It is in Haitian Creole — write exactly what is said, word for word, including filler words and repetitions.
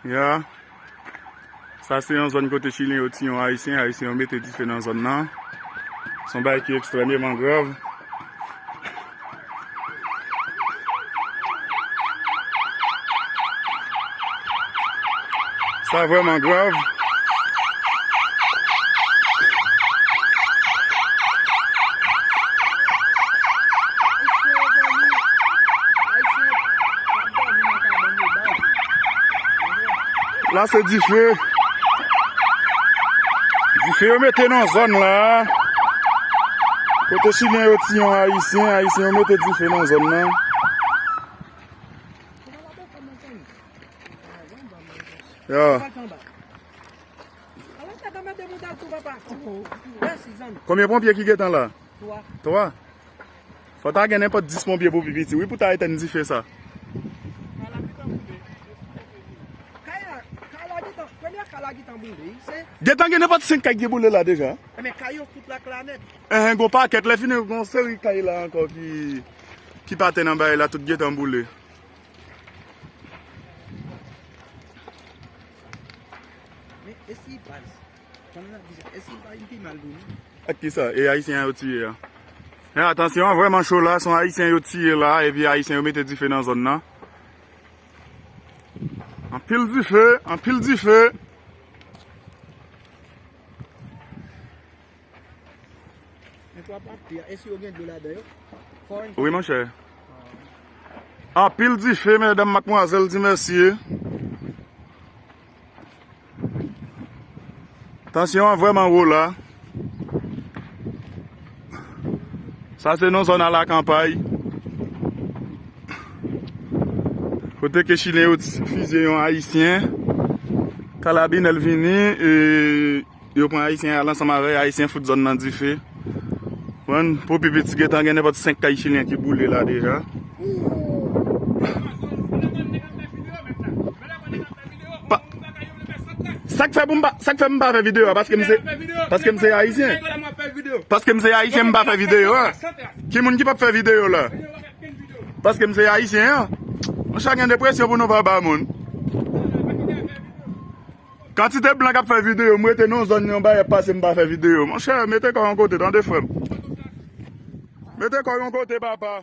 Ya. Sa se yon zòn kote Chilyen yo tiye yon Ayisyen, Ayisyen yo mete dife nan zòn nan. Se yon bagay ki ekstrèmeman grav. Sa vrèman grav. La se dife. Dife yo mete nan zòn la. Kote Chilyen yo tiye yon Ayisyen, Ayisyen yo mete dife nan zòn nan. Ya. Konbyen ponpye ki gentan la? Twa. Fò ta gen nenpòt dis ponpye pou pi piti, wi, pou ta etenn dife sa. Kay la, kay la gentan, premye kay la gentan boule, wi, se Gentan gen nenpòt senk kay ki boule la deja. Enben, kay yo tout la kla nèt. Enhen, gon pakèt, lè fini, gon seri kay la ankò ki, ki pa te nan bagay la, tout gentan boule. Men, e si baz? Pandan n ap di sa, èske l pa vin pi mal pou nou? Ak kisa? E Ayisyen an yo tiye a. Men atansyon, vrèman cho la, se yon Ayisyen yo tiye la, epi Ayisyen yo mete dife nan zòn nan. Anpil dife, anpil dife. Men twa pati a, èske yo gen dlo ladan yo? Wi, monchè. Anpil dife, medam, madmwazèl, ti mesye. Tansyon an vrèman wo la. Sa se nan zòn a lakanpay. Kote ke Chilyen yo t-, fizye yon Ayisyen. Kalabinè l vini, e, yo pran Ayisyen al ansanm avè l, Ayisyen fout zòn nan dife. Konprann? Pou pi piti, gentan gen nenpòt senk kay Chilyen ki boule la deja. Pa, sa k fè pou m pa, sa k fè m pa fè videyo a, paske m se, paske m se Ayisyen. Paske m se Ayisyen, m pa fè videyo a. Ki moun ki p ap fè videyo la? Paske m se Ayisyen an. Monchè, gen depresyon pou nou pa ba moun. Kantite blan k ap fè videyo, m rete nan yon zòn, yon bagay ap pase, m pa fè videyo. Monchè, mete kò w yon kote, tande, frè m. Mete kò w yon kote, papa.